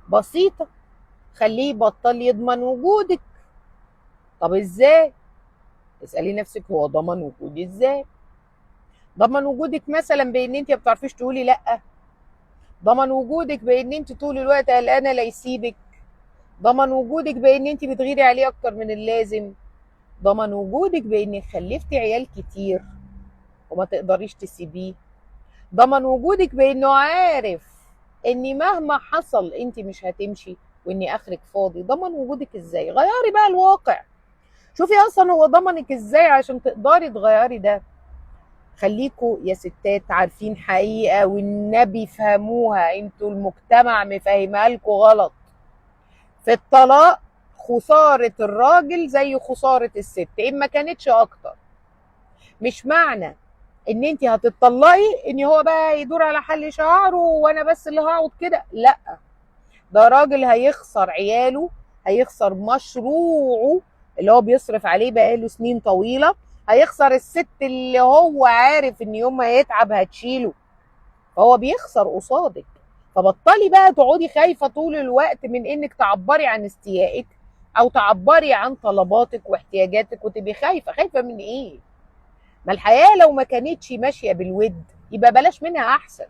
بسيطة، خليه يبطل يضمن وجودك. طب ازاي؟ اسألي نفسك، هو ضمن وجودي ازاي؟ ضمن وجودك مثلا بان انت ما بتعرفيش تقولي لا، ضمن وجودك بان انت طول الوقت قلقانة لا يسيبك، ضمن وجودك بان انت بتغيري عليه اكتر من اللازم، ضمن وجودك بانك خلفتي عيال كتير وما تقدريش تسيبيه، ضمن وجودك بانه عارف اني مهما حصل انت مش هتمشي واني اخرك فاضي. ضمن وجودك ازاي؟ غيري بقى الواقع، شوفي اصلا هو ضمنك ازاي عشان تقدري تغيري ده. خليكوا يا ستات عارفين حقيقة والنبي فهموها، انتوا المجتمع مفهمها لكوا غلط. في الطلاق خسارة الراجل زي خسارة الست، إن ما كانتش أكتر. مش معنى إن أنت هتطلقي إن هو بقى يدور على حل شعره وأنا بس اللي هقعد كده، لأ، ده راجل هيخسر عياله، هيخسر مشروعه اللي هو بيصرف عليه بقاله سنين طويلة، هيخسر الست اللي هو عارف إن يوم ما يتعب هتشيله، فهو بيخسر قصادك. فبطلي بقى تقعدي خايفة طول الوقت من إنك تعبري عن استيائك أو تعبري عن طلباتك واحتياجاتك وتبقي خايفة. خايفة من إيه؟ ما الحياة لو ما كانتش ماشية بالود يبقى بلاش منها أحسن.